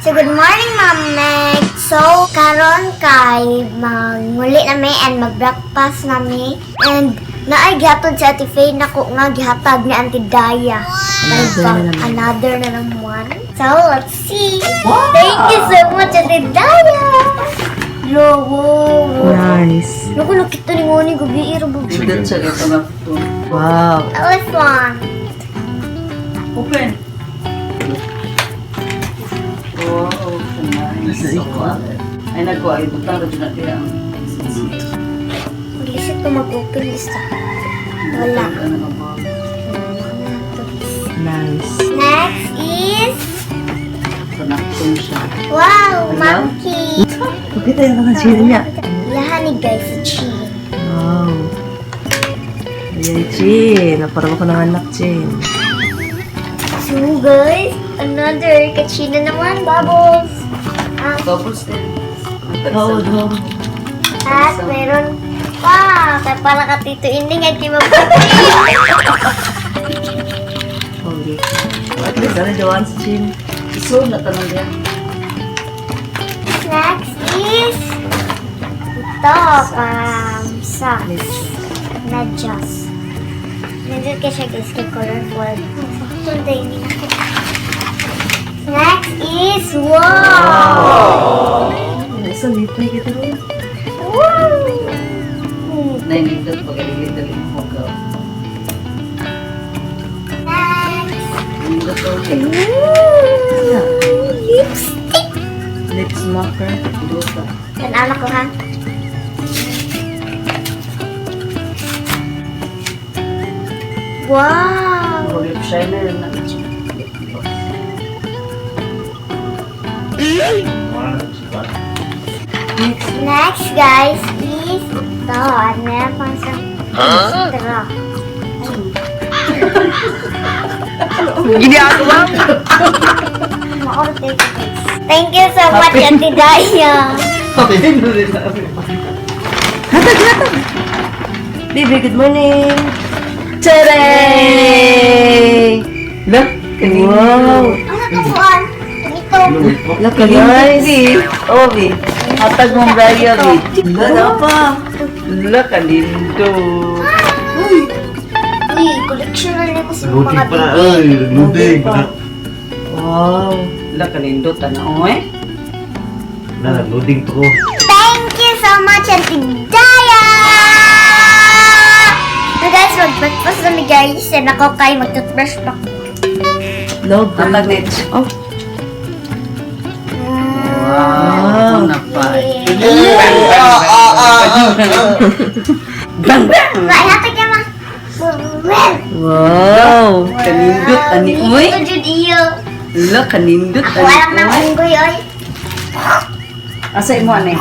So, good morning, Ma'am Meg. So, karon kay manguli na mi and mag-breakfast na mi. And naay gihatod si Ate Faye nako nga gihatag ni Auntie Daya. Another na naman. Another na naman. So, let's see. Thank you so much, Ate Daya. Lowo. Nice. Naku, nakita ni Ngoni gabi iro ba? Nindot siya dito nga. Wow. Elephant. Open. Oh, nice. Ay, nagkuha. Ay, butang rin na diya ang Mag-isip ko mag-open lista. Wala. Ano ba? Nice. Next is Connection siya. Wow, monkey. Pakita yung mga chin niya. Lahan ni guys si Chin. Wow. Ayay, Chin. Naparang ko ng anak, Chin. So guys, another kachina naman, bubbles. Ah, Bubbles din. Oo, oh, at meron pa. Kaya para ka Tito Ining at kay Mabuti. Okay. At least, ano, Joanne si Chin. Iso na tanong niya. Next is ito, socks. Medyas. Nandun ka siya guys, kay colorful. Sakto din ako. Next is, wow! Nice, ang lipay kita rin. Wow! Nainindot pag dali mo ka. Next! Nindot okay. Ooh, lipstick! Lip smacker. Duta. Yan anak ko ha. Wow! Puro lip shiner na. Next. Next guys is ito. At meron pang isang extra. Ginagawa mo. Maorte ko guys. Thank you so much, Ate Daya. Hatag, hatag. Baby, good morning. Taray! La, Wow. Ano to buwan? Ito. Look, guys. Obi. Hatag mong gaya, Bi. Wala pa. La, kalindo. Uy, collection na nila sa mga Loading pa na, bibi. ay, loading pa na. Wow. La, kalindo. Tanaw eh. Na, loading to ko. Thank you so much, Ate Daya! So guys, mag-breakfast na mi guys. And ako kay mag-toothbrush pa. Love. Hatag nich. Oh. Wow. Na pa. Bang, bang! Maihatag niya ma. Well, Wow. Kanindot, ani, uy. Ito jud iyo. La, kanindot. Ako alam na Ani, uy. unggoy oy. Asa imo, ani?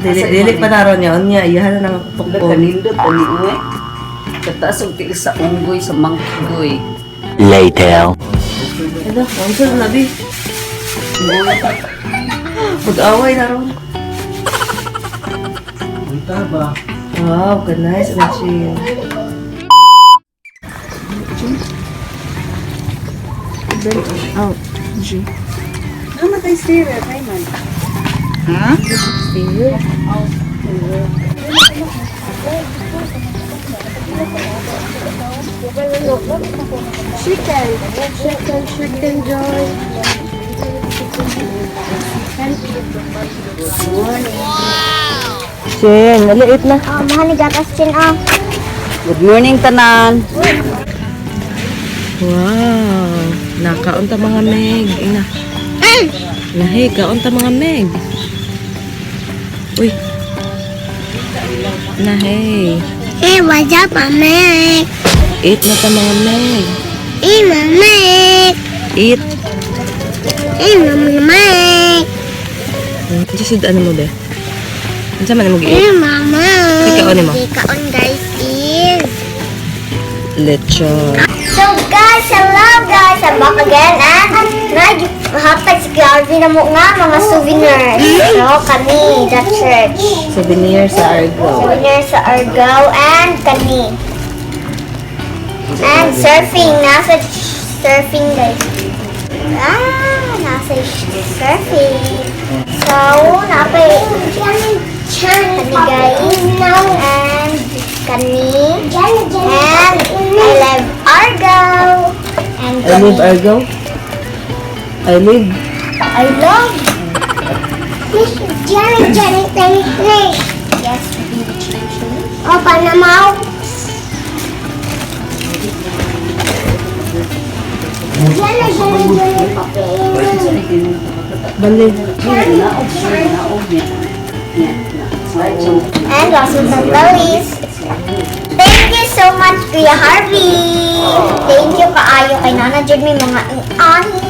Dili, dili pa naron niya. Unya, iyahan na ng La, tukpo. kanindot, ani, uy. Kataas og tiil sa unggoy, sa monkey goy. Later. Ano, ang sa labi. Mag-away na ron. Punta ba? Wow, good nice. Ano siya? Oh, G. Ano tayo steerer, Raymond? Ha? Steer. Chicken. Chicken, chicken joy. Chin, naliit na. Oh, mahal ni gatas chin ah. Good morning, tanan. Wow. Nakaunta mga meg. Ina. Nahi, kaunta mga meg. Uy. Nahi. Hey, what's up, Mama? Eat na ta mga meg. Hey, Mama. Eat. Hey, Mama. Unsa sud ano mo be? Unsa man mo gi-eat? Hey, Mama. Ikaon nimo? Ikaon, guys, is Lechon. So guys, hello guys! I'm back again and naghatag si Kuya Arvin na mo nga mga souvenirs. So kami, the church. Souvenir sa Argao. Souvenir sa Argao and kani. And surfing. Nasa surfing guys. Ah, nasa Perfect. So, napay kani, guys. And kani. And I love Argo. And I live kani. Argo. I live. I love. Jenny, Jenny, Jenny, yes, baby. Oh, Panama. Jenny, Jenny, Jenny, Bali. Naog siya, naog niya. Niya, na. And last but not the least, thank you so much, Kuya Harvey. Thank you kaayo kay Nana jud may mga ani.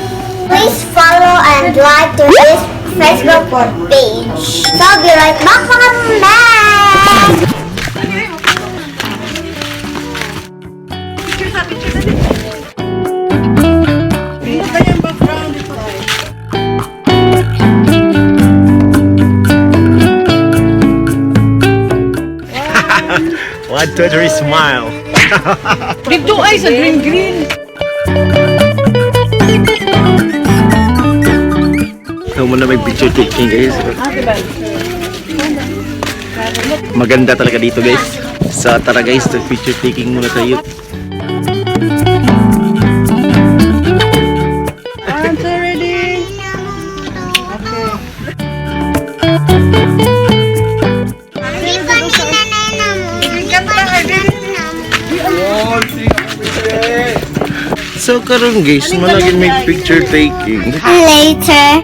Please follow and like to his Facebook page. So, I'll be right back, mga man! One, two, three, smile. Dito ay sa green green. So muna may picture taking, guys. Maganda talaga dito, guys. So tara guys, to picture taking muna tayo. One, two, ready. Okay. So karon guys, malagi may picture taking. Later.